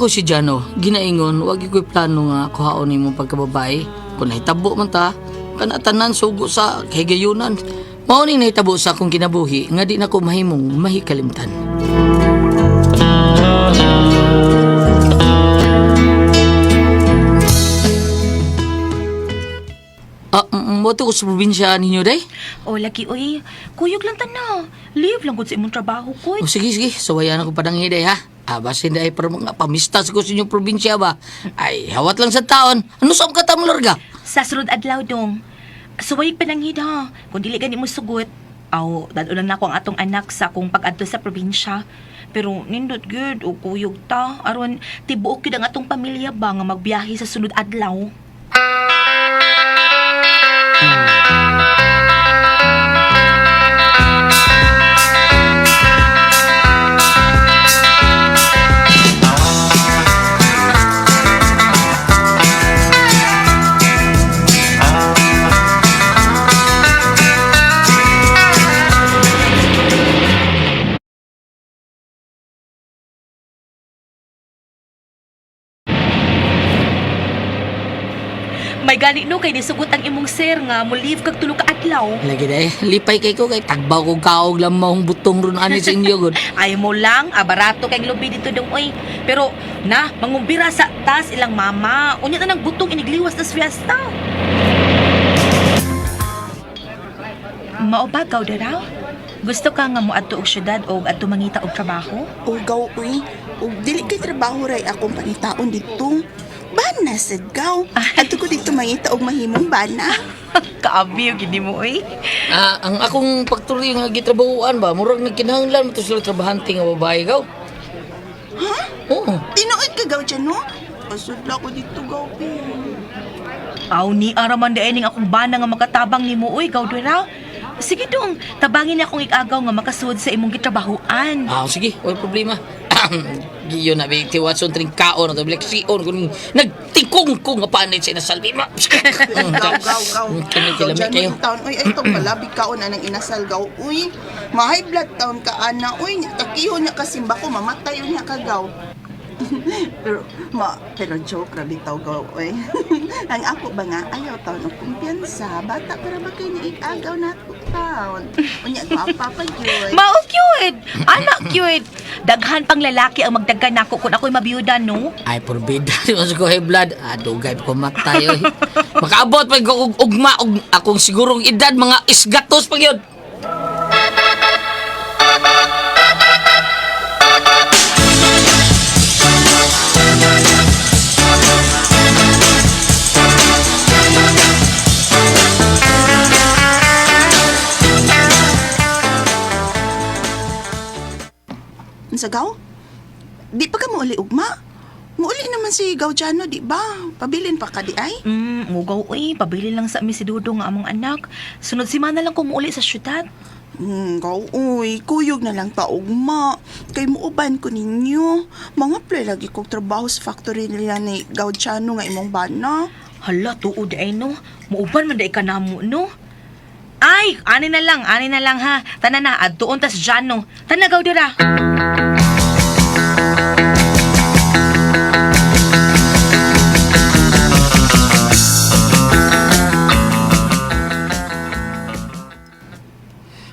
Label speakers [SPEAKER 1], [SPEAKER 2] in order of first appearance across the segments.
[SPEAKER 1] Ako si Jano, ginaingon, wag ko'y plano nga kuhaon nimo pagkababae. Kung nahitabo man ta, kana tanan sugo sa kahigayunan. Mao ni nahitabo sa akong kinabuhi nga di nako mahimong mahikalimtan. Ah, mo to ko sa probinsya ninyo day?
[SPEAKER 2] O lagi oy, kuyog lang ta na. Leave lang gud sa imong trabaho koy.
[SPEAKER 1] O sige, sige. Suwayan ako padang hiday, ha? Ah, basin dahil para mga pamistas ko sa inyong probinsya ba? Ay, hawat lang sa taon. Ano sa ka tamlor ka?
[SPEAKER 2] Sa sunod adlaw dong. Suwayig pananghid ha. Kung dili gani mo sugot, aw, dad lang nako ang atong anak sa akong pag-adto sa probinsya. Pero nindot gyud o kuyog ta aron tibuok gyud ang atong pamilya ba nga magbiyahe sa sunod adlaw. May gani no kay nisugot ang imong sir nga mo leave kag tulo ka adlaw.
[SPEAKER 1] Lagi dahil, lipay kay ko kay tagbaw ko kaog lang maong butong ron ani sa inyo gud.
[SPEAKER 2] Ay mo lang, barato kay lubi dito dong oy. Pero na, mangumbira sa tas ilang mama. Unya na nang butong inigliwas tas fiesta. Mao ba gaw dara? Gusto ka nga moadto og syudad og adto mangita og trabaho?
[SPEAKER 3] O gaw uy, og dili kay trabaho ray akong pangitaon dito. Bana sad gaw. Adto ko dito mangita og mahimong bana.
[SPEAKER 2] Kaabi og gid mo oy.
[SPEAKER 1] Ah, ang akong pagturi nga gitrabahoan ba, murag nagkinahanglan mo to sila trabahante nga babae gaw.
[SPEAKER 3] Ha?
[SPEAKER 1] Oo.
[SPEAKER 3] Tinuod ka gaw dyan, no? Pasudla ko dito gaw, pe.
[SPEAKER 2] Aw ni araman di ning akong bana nga makatabang nimo oy gaw dara. Sige dong, tabangin niya akong ikagaw nga makasuod sa imong gitrabahoan.
[SPEAKER 1] Ah, sige, wala problema. Giyon na, bi, tiwatson tring kaon na to, bilak sion, kung nagtikong ko nga panit sa inasalbi mo.
[SPEAKER 3] Gaw, gaw, gaw.
[SPEAKER 1] Kini
[SPEAKER 3] Gaw
[SPEAKER 1] kilami
[SPEAKER 3] dyan,
[SPEAKER 1] kayo.
[SPEAKER 3] no, taon. Uy, ay itong palabi kaon anang inasal gaw. Uy, ma-high blood taon ka ana. Uy, takiho niya kasimba ko, mamatay niya ka gaw. Pero ma pero joke ra bitaw gaw oy. Ang ako ba nga ayaw taon og kumpiyansa, bata para ba kay niya igagaw na ako taon. Unya gwapa pa gyud.
[SPEAKER 2] Mao cute. Anak cute. Daghan pang lalaki ang magdaghan nako kung ako'y mabiyuda no.
[SPEAKER 1] Ay, porbida. Di mo ko high blood. Ah, dugay pa ko matay. Oy. Makaabot pa ko og ugma og akong sigurong edad mga isgatos pa gyud.
[SPEAKER 3] Unsa gaw? Di pa ka mouli ugma? Muuli naman si Gaudiano, di ba? Pabilin pa ka di ay?
[SPEAKER 2] Mugaw oy, pabili lang sa amin si Dudong nga among anak. Sunod semana lang ko muuli sa syudad.
[SPEAKER 3] Gaw, uy, kuyog na lang ta ugma. Kay muuban ko ninyo. Mga play lagi kog trabaho sa factory nila ni Gaudiano nga imong bana.
[SPEAKER 2] Hala, tuod ay no. Muuban man day ka namo no. Ay, ani na lang ha. Tana na, adtuon tas Jano. Tana gaw dira.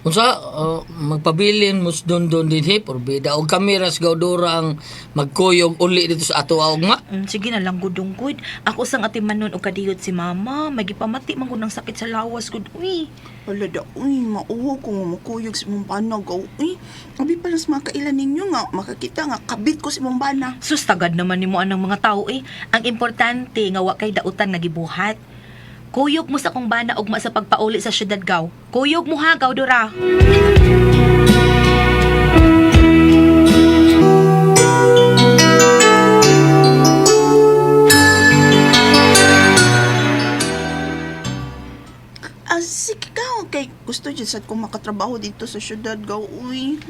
[SPEAKER 1] Unsa magpabilin mo sa dondon dinhi porbida og kami ras gaudora ang magkuyog uli dito sa ato ugma.
[SPEAKER 2] Sige na lang gudong gud. Ako sang atimanon og kadiyot si mama. Magipamati man gud ng sakit sa lawas gud uy.
[SPEAKER 3] Wala da, uy, mauho ko nga mukuyog sa imong bana, gaw, uy. Abi pa lang sa mga kailan ninyo nga, makakita nga, kabit ko sa imong bana.
[SPEAKER 2] Sus, tagad naman nimo anang mga tao eh. Ang importante nga wa kay dautan nga gibuhat. Kuyog mo sa kong bana ugma sa pagpauli sa syudad gaw. Kuyog mo ha, gaw dura.
[SPEAKER 3] Ah, sige gaw, kay gusto dyan sad kong makatrabaho dito sa syudad, gaw, uy.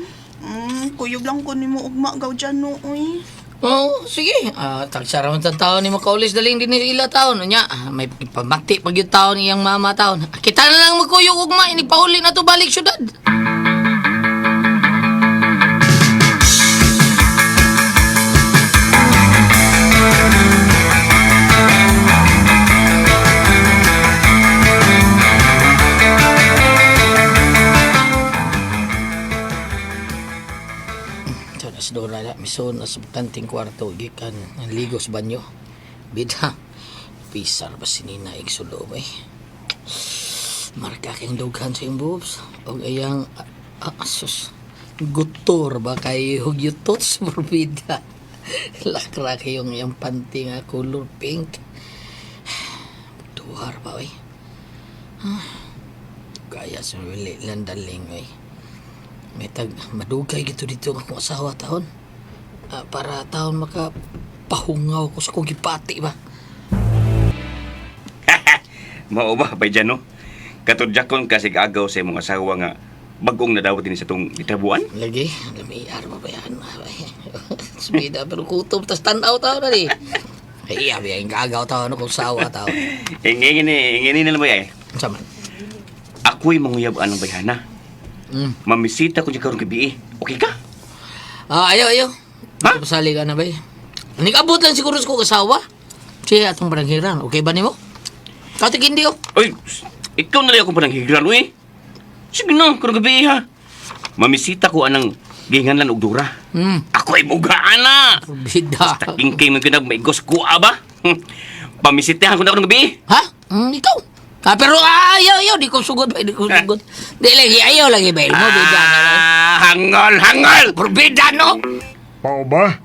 [SPEAKER 3] Kuyog lang ko nimo ugma, gaw, dyan, no, uy.
[SPEAKER 1] Oh, sige. Ah, tagsara man sa taon ni makaulis daling din ila taon. Unya, may pamati pag yung taon iyang mama taon. Ah, kita na lang magkuyog ugma ini pauli na to balik syudad. Mison na sa kanting kwarto gikan ang ligo sa banyo. Bida. Pisar ba si Nina igsulo eh. Marka kayong dughan sa iyong boobs. Og ayang sus. Gutor ba kay ugyutots morbida. Lakra kayong iyang panty nga color pink. Duhar ba oy? Kaya sa wili landaling oy. May tag madugay gito dito ang akong asawa taon. Para taon maka pahungaw ko sa kong gipati ba.
[SPEAKER 4] Mao ba bay dyan, no? Katudjakon kasi agaw sa imong asawa nga bagong nadawat din sa tong gitabuan.
[SPEAKER 1] Lagi, lami ar ba ba yan? Smida pero kutob tas tanaw tao na di. Ay, iya ba yung gagaw tao no kung sawa tao.
[SPEAKER 4] Ingin ni, ingin ni lang bay eh.
[SPEAKER 1] Unsa man?
[SPEAKER 4] Ako'y manguyab anang bayhana. Mamisita ko dyan karong gabi eh. Okay ka?
[SPEAKER 1] Ayaw, ayaw.
[SPEAKER 4] Ha?
[SPEAKER 1] Pasali ka na ba eh? Nikabot lang siguro sa kong asawa. Siya atong baranghiran. Okay ba nimo? Katik hindi oh.
[SPEAKER 4] Oy, ikaw na lang akong pananghigran, uy. Sige na, karong gabi eh, ha. Mamisita ko anang gihinganlan og dura. Ako'y mugaan na.
[SPEAKER 1] Bida.
[SPEAKER 4] Takingking mo kinag maigos ko ba? Pamisitahan ko na karong gabi eh.
[SPEAKER 1] Ha? Ikaw? Pero ayaw, ayaw. Di ko sugod ba? Di ko sugod. Di lagi, ayaw lagi ba? Mo, bida na lang.
[SPEAKER 4] Hangol, hangol!
[SPEAKER 1] Bida, no?
[SPEAKER 5] Pao ba?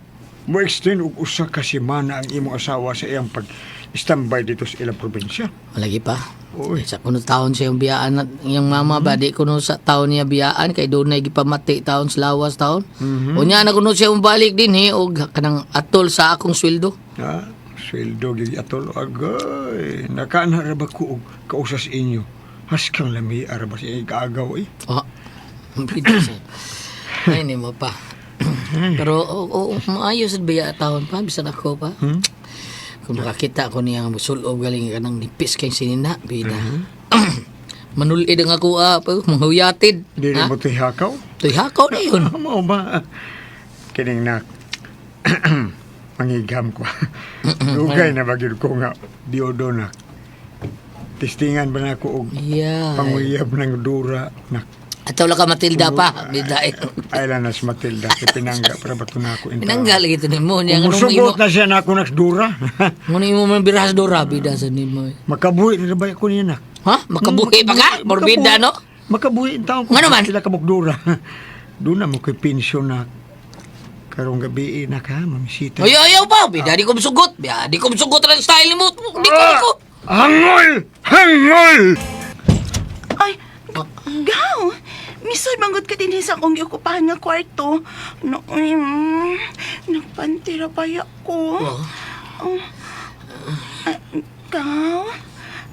[SPEAKER 5] Mo extend og usa ka semana ang imong asawa sa iyang pag standby dito sa ilang probinsya.
[SPEAKER 1] Lagi pa.
[SPEAKER 5] Uy.
[SPEAKER 1] Sa kuno taon siya yung biyaan at yung mama ba di kuno sa taon niya biyaan kay doon na gipamati taon sa lawas taon. Unya na kuno siya balik din eh og kanang atol sa akong sweldo.
[SPEAKER 5] Ha? Sweldo gyud atol agay. Nakaana ra ba ko og kausas inyo? Haskang lami ara ba sa iyang kaagaw eh.
[SPEAKER 1] Oh. Bida siya. Ay, ni mo pa. Pero oo, oo, maayos at biya taon pa bisan ako pa. Kung makakita ko niya nga musulob galing kanang nipis kay sinina bida. Manulid ang ako pa manghuyatid.
[SPEAKER 5] Dili
[SPEAKER 1] Ha?
[SPEAKER 5] mo tihakaw?
[SPEAKER 1] Tuy hakaw na yun.
[SPEAKER 5] Mao ba? Kining nak mangigam ko. Dugay na ba gyud ko nga biodo nak. Testingan ba na ako og
[SPEAKER 1] Yeah.
[SPEAKER 5] panguyab ng dura nak.
[SPEAKER 1] Ataw lang ka Matilda pa. Bida eh.
[SPEAKER 5] Ay lang nas Matilda kay pinangga para ba to na ako inta.
[SPEAKER 1] Pinangga lagi ito nimo niya. Nganong imo,
[SPEAKER 5] Musugot na siya na ako nak dura.
[SPEAKER 1] nganong imo man birahas dora bida sa nimo.
[SPEAKER 5] Makabuhi na ba ako niya nak?
[SPEAKER 1] Ha? Makabuhi pa ka? Morbida no?
[SPEAKER 5] Makabuhi ang taon ko.
[SPEAKER 1] Ngano man?
[SPEAKER 5] Sila kabuk dura. Doon na mo kay pensyon na karong gabi eh, nak ha, mamisita.
[SPEAKER 1] Ayaw, ayaw pa. Bida, di ko musugot. Bida, di ko musugot ang style nimo. Di ko, di ko.
[SPEAKER 5] Hangol! Hangol!
[SPEAKER 3] Ay, gaw! Misod manggod ka din sa akong giokupahan nga kwarto. No, nagpantira pa ko.
[SPEAKER 1] Oh.
[SPEAKER 3] Oh. Ay, gaw.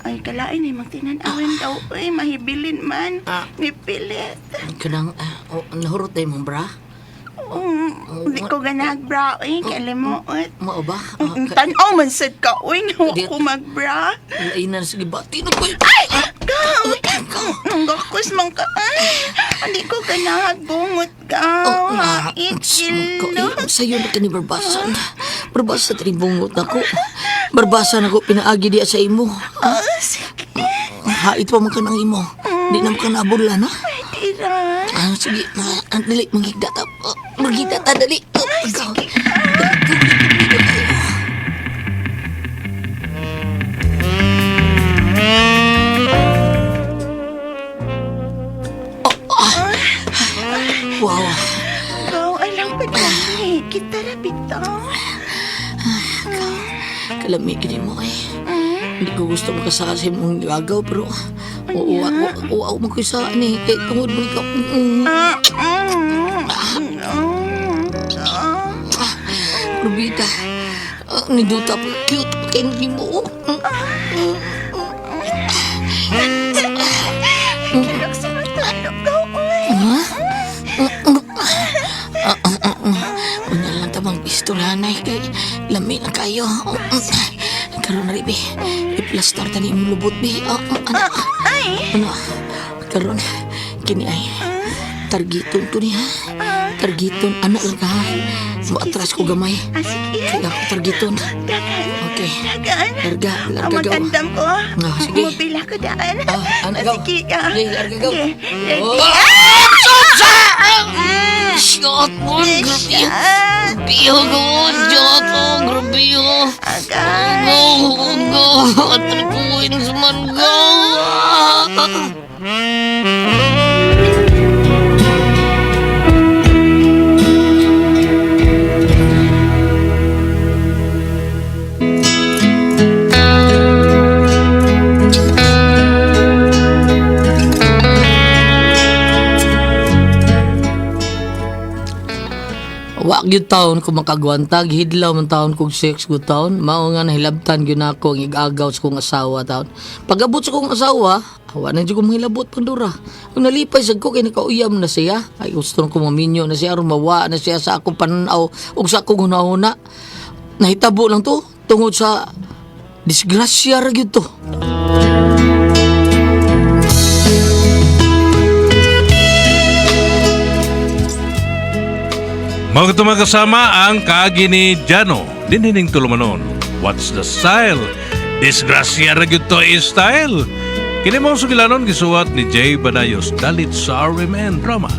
[SPEAKER 3] Ay, kalain ay magtinan-awan daw. Ay, mahibilin man. Nipilit.
[SPEAKER 1] Kanang, oh, nahurot tayo mong bra?
[SPEAKER 3] Di ko ganag bra. Ay, kalimuot.
[SPEAKER 1] Mao ba?
[SPEAKER 3] Tanaw man sad ka. Uy, nawa ko magbra.
[SPEAKER 1] Lainan sige ba? Tino ko.
[SPEAKER 3] Ay! Gaw! Nanggakos man ka. Ay, hindi ko ganahag bungot gaw.
[SPEAKER 1] Oh, na.
[SPEAKER 3] Ikilo.
[SPEAKER 1] Sa'yo na kini barbasan. Barbasa tini bungot ako. Barbasan ako pinaagi diya sa imo.
[SPEAKER 3] Oh, sige.
[SPEAKER 1] Hait pa man ka ng imo. Di na man ka nabulan, ha?
[SPEAKER 3] Ay, tira.
[SPEAKER 1] Sige, dali, manghigda ta. Manghigda ta, dali.
[SPEAKER 3] Ay, sige.
[SPEAKER 1] Wow.
[SPEAKER 3] Gaw, alam pa kami. Kita ra bitaw.
[SPEAKER 1] Kalami gini mo eh. Hindi ko gusto makasaka sa imong gagaw pero oo, oo, oo, mo ko sa ani kay tungod mo ikaw. Rubita. Niduta pa cute pa kayo ni mo.
[SPEAKER 3] Kilok sa matulog, gaw, uy.
[SPEAKER 1] Unya lang tamang istoryanay kay lami na kayo. Karon na ribi. I-plastar tani imong lubot bi. Ano?
[SPEAKER 3] Ay,
[SPEAKER 1] Ano? Karon kini ay targiton to niya. Targiton anak lang ka. ha? Moatras ko gamay.
[SPEAKER 3] Sige.
[SPEAKER 1] Kaya ako targiton.
[SPEAKER 3] Dagan.
[SPEAKER 1] Okay.
[SPEAKER 3] Dagan.
[SPEAKER 1] Larga, larga
[SPEAKER 3] Ang
[SPEAKER 1] gaw.
[SPEAKER 3] magandam ko.
[SPEAKER 1] Sige.
[SPEAKER 3] Mobila ko daan.
[SPEAKER 1] Anak gaw.
[SPEAKER 3] Sige ka.
[SPEAKER 1] Sige, larga gaw.
[SPEAKER 3] Sige. Ready?
[SPEAKER 1] Oh! Ah! Shot mo, grabe. Grabe, go, shot mo, grabe.
[SPEAKER 3] Agay.
[SPEAKER 1] Go, go, atripuin sa man, go. Wa gyud taon ko makagwantag, hidlaw man taon kog sex gud taon. Mao nga nahilabtan gyud nako ang igagaw sa kong asawa taon. Pag-abot sa kong asawa, awa na jud ko mahilabot Pandora. Ang nalipay sad ko kay nakauyam na siya. Ay gusto ko maminyo na siya aron mawa na siya sa akong panan-aw ug sa akong hunahuna. Nahitabo lang to tungod sa disgrasya ra gyud to.
[SPEAKER 6] Mga kasama ang kaagi ni Jano, dinhining tulumanon. What's the style? Disgrasya ra gyud to is style. Kini mong sugilanon gisuwat ni Jay Badayos dalit sa RMN Drama.